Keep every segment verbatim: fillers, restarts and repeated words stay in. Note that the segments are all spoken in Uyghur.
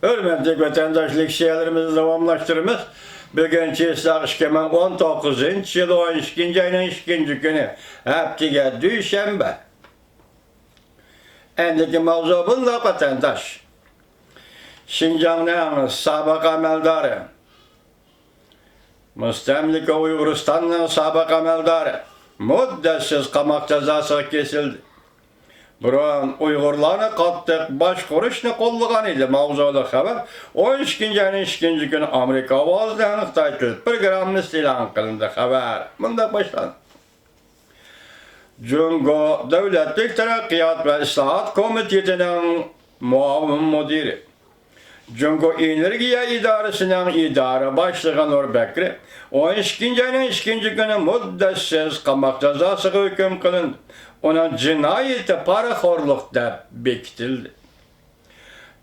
ھۆرمەتلىك ۋەتەنداشلار، شېئىرلىرىمىزنى داۋاملاشتۇرىمىز. بۈگۈن چېسلاق ئىككى مىڭ ئون توققۇزىنچى يىل ئون ئىككىنچى ئاينىڭ ئىككىنچى كۈنى، ھەپتىگە دۈشەنبە. ئەندىكى ماۋزۇ بۇنداق، ۋەتەنداش. شىنجاڭنىڭ سابىق ئەمەلدارى، مۇستەملىكە ئۇيغۇرىستاننىڭ سابىق ئەمەلدارى مۇددەتسىز قاماق جازاسىغا كېسىلدى. بۇرۇن ئۇيغۇرلارنى قاتتىق باشقۇرۇشنى قوللىغان ئىدى ماۋزۇلۇق خەۋەر. ئون ئىككىنچى ئاينىڭ ئىككىنچى كۈنى ئامېرىكا ئاۋازىنىڭ خىتاي تىل پروگراممىسى ئېلان قىلىندى. خەۋەر مۇنداق باشلاندى. جۇڭگو دۆلەتلىك تەرەققىيات ۋە ئىسلاھات كومىتېتىنىڭ مۇئاۋىن مۇدىرى، جۇڭگو ئېنېرگىيە ئىدارىسىنىڭ ئىدارە باشلىقى نۇر بەكرى ئون ئىككىنچى ئاينىڭ ئىككىنچى كۈنى مۇددەتسىز قاماق جازاسىغا ھۆكۈم قىلىندى. ئۇنىڭ جىنايىتى پارىخورلۇق دەپ بېكىتىلدى.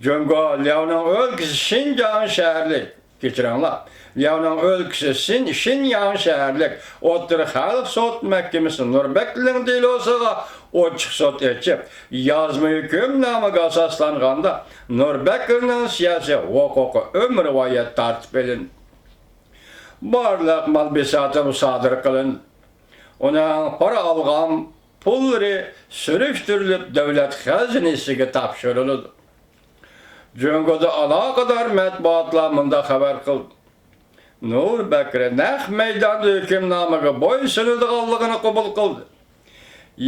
جۇڭگو لياۋنىڭ ئۆلكىسى شىنجاڭ شەھەرلىك، كەچۈرۈڭلار، لياۋنىڭ ئۆلكىسى شىن-، شىنياڭ شەھەرلىك ئوتتۇرا خەلق سوت مەھكىمىسى نۇر بەكرىنىڭ دېلوسىغا ئوچۇق سوت ئېچىپ، يازما ھۆكۈمنامىگە ئاساسلانغاندا، نۇر بەكرىنىڭ سىياسىي ھوقۇقى ئۆمۈرۋايەت تارتىپ ئېلىندى. بارلىق مال بىساتى سادىر قىلىندى. ئۇنىڭ پارا ئالغان پۇللىرى سۈرۈشتۈرۈلۈپ، دۆلەت خەزىنىسىگە تاپشۇرۇلىدۇ. جۇڭگودا ئالاقىدار مەتبۇئاتلار مۇنداق خەۋەر قىلدى: نۇر بەكرى نەق مەيداندا ھۆكۈمنامىگە بويسۇنىدىغانلىقىنى قوبۇل قىلدى.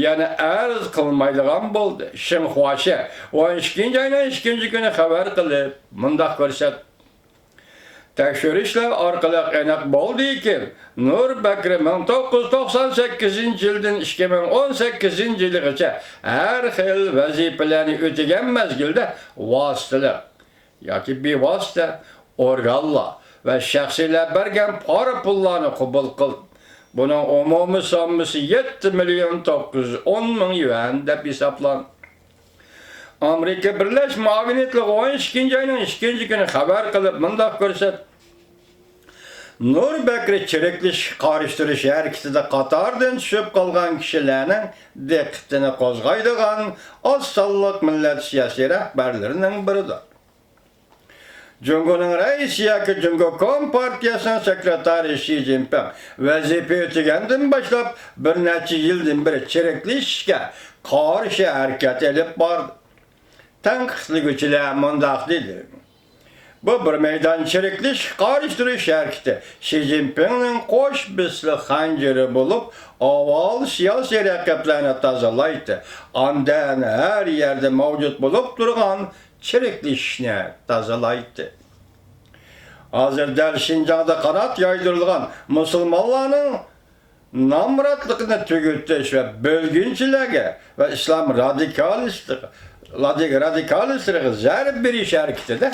يەنە ئەرز قىلمايدىغان بولدى. شىنخۇاشى ئون ئىككىنچى ئاينىڭ ئىككىنچى كۈنى خەۋەر قىلىپ، مۇنداق كۆرسەتتى: تەكشۈرۈشلەر ئارقىلىق ئېنىق بولدىكى، نۇر بەكرى مىڭ توققۇز يۈز توقسان سەككىزىنچى يىلدىن ئىككى مىڭ ئون سەككىزىنچى يىلىغىچە ھەر خىل ۋەزىپىلەرنى ئۆتىگەن مەزگىلدە ۋاسىتىلىق ياكى بىۋاسىتە ئورگانلار ۋە شەخسلەر بەرگەن پارا پۇللارنى قوبۇل قىلدى. بۇنىڭ ئومۇمىي سوممىسى يەتتە مىليون توققۇز يۈز ئون مىڭ يۈەن دەپ ھېسابلاندى. ئامېرىكا بىرلەشمە ئاگېنتلىقى ئون ئىككىنچى ئاينىڭ ئىككىنچى كۈنى خەۋەر قىلىپ مۇنداق كۆرسەتتى: نۇر بەكرى چىرىكلىشىشكە قارشى تۇرۇش ھەرىكىتىدە قاتاردىن چۈشۈپ قالغان كىشىلەرنىڭ دىققىتىنى قوزغايدىغان ئاز سانلىق مىللەت سىياسىي رەھبەرلىرىنىڭ بىرىدۇر. جۇڭگونىڭ رەئىسى ياكى جۇڭگو كومپارتىيەسىنىڭ سېكرېتارى شى جىنپىڭ ۋەزىپە ئۆتىگەندىن باشلاپ بىر نەچچە يىلدىن بېرى چىرىكلىشىشكە قارشى ھەرىكەت ئېلىپ باردى. تەنقىدلىگۈچىلەر مۇنداق دېدى: بۇ بىر مەيدان چىرىكلىشىشكە قارشى تۇرۇش ھەرىكىتى شى جىنپىڭنىڭ قوش بىسلىق خەنجىرى بولۇپ، ئاۋۋال سىياسىي رەقىبلەرنى تازىلايتتى، ئاندىن ھەر يەردە مەۋجۇت بولۇپ تۇرغان چىرىكلىشىشنى تازىلايتتى. ھازىر دەل شىنجاڭدا قانات يايدۇرۇلغان مۇسۇلمانلارنىڭ نامراتلىقىنى تۈگىتىش ۋە بۆلگۈنچىلەرگە ۋە ئىسلام رادىكالىستلىقى، رادىك-، رادىكالىستلىرىغا زەربە بېرىش ھەرىكىتىدە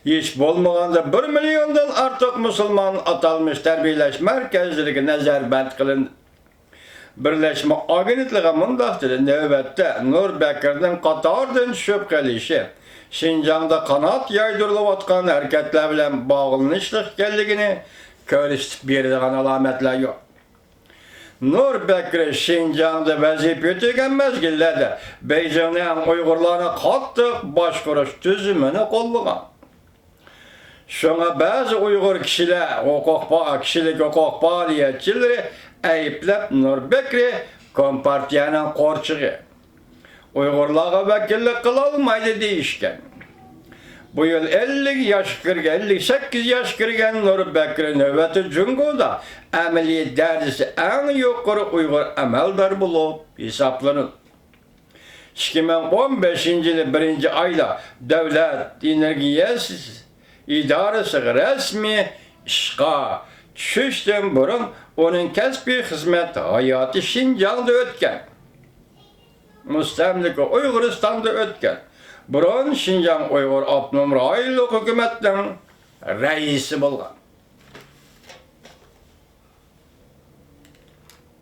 ھېچ بولمىغاندا بىر مىليوندىن ئارتۇق مۇسۇلمان ئاتالمىش تەربىيەلەش مەركەزلىرىگە نەزەربەند قىلىندى. بىرلەشمە ئاگېنتلىقى مۇنداق دېدى: نۆۋەتتە نۇر بەكرىنىڭ قاتاردىن چۈشۈپ قېلىشى شىنجاڭدا قانات يايدۇرۇلۇۋاتقان ھەرىكەتلەر بىلەن باغلىنىشلىق ئىكەنلىكىنى كۆرسىتىپ بېرىدىغان ئالامەتلەر يوق. نۇر بەكرى شىنجاڭدا ۋەزىپە ئۆتىگەن مەزگىللەردە بېيجىڭنىڭ ئۇيغۇرلارنى قاتتىق باشقۇرۇش تۈزۈمىنى قوللىغان. شۇڭا بەزى ئۇيغۇر كىشىلەر ھوقۇق پا-، كىشىلىك ھوقۇق پائالىيەتچىلىرى ئەيىبلەپ، نۇر بەكرى كومپارتىيەنىڭ قورچىقى، ئۇيغۇرلارغا ۋەكىللىك قىلالمايدۇ دېيىشكەن. بۇ يىل ئەللىك ياشقا كىرگەن، ئەللىك سەككىز ياشقا كىرگەن نۇر بەكرى نۆۋەتتە جۇڭگودا ئەمەلىي دەرىجىسى ئەڭ يۇقىرى ئۇيغۇر ئەمەلدار بولۇپ ھېسابلىنىدۇ. ئىككى مىڭ ئون بەشىنچى يىلى بىرىنچى ئايدا دۆلەت ئېنېرگىيە ئىدارىسىغا رەسمىي ئىشقا چۈشۈشتىن بۇرۇن ئۇنىڭ كەسپىي خىزمەت ھاياتى شىنجاڭدا ئۆتكەن. مۇستەملىكە ئۇيغۇرىستاندا ئۆتكەن. بۇرۇن شىنجاڭ ئۇيغۇر ئاپتونوم رايونلۇق ھۆكۈمەتنىڭ رەئىسى بولغان.